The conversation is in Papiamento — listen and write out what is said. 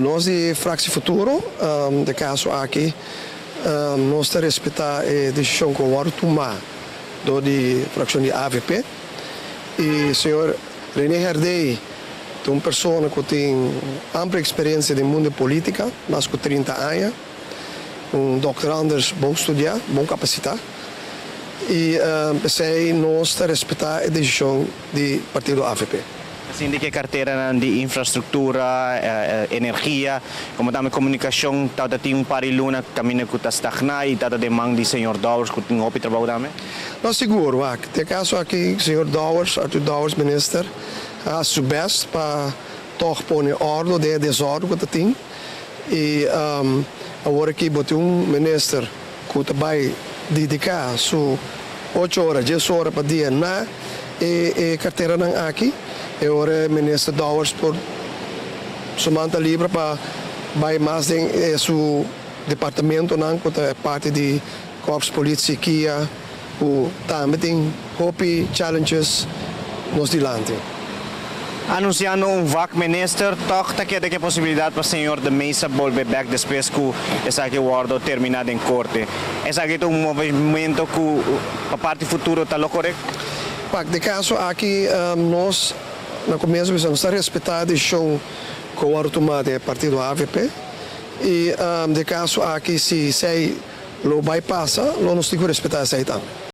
Nos di Fractie Futuro, den caso aki, nos ta respeta e decision cu a wordo tuma door di fraccion di avp. Y señor Rene Herdé ta un persona cu tin amplia experiencia den mundo di politica, mas cu 30 aña, un doctorandus bon studia, bon capacita, y p'esey nos ta respeta e decision di partido avp. Asina di cu carteranan di infrastructura, energia, como tambe comunicacion, ta tin un par di luna caminda cu ta stagna y ta den man di señor Dowers, cu tin hopi trabou tambe? No, sigur, wak. Den caso aki, señor Dowers, Arthur Dowers, minister, a su best pa toch pone orde den desorden cu tin. Y awor aki bo tin un minister cu ta bay dedica su 8 ora, 10 ora pa dia na e carteranan aki. Y awor minister Dowers por su man ta liber pa bay mas den su departamentonan, cu ta parti di Korps Politie, KIA, cu tambe tin hopi challenges nos dilanti. Anunciando un vakminister, toch ta keda cu posibilidad pa señor De Meza bolbe back despues cu esaki wordo termina den corte. Esaki ta un movimento cu pa parti Futuro ta lo corecto? Pa den caso aki, nos na comienso nos ta respeta e decision cu a wordo tuma di partido AVP y den caso aki, si esey lo bay pasa, lo nos tin cu respeta esey tambe.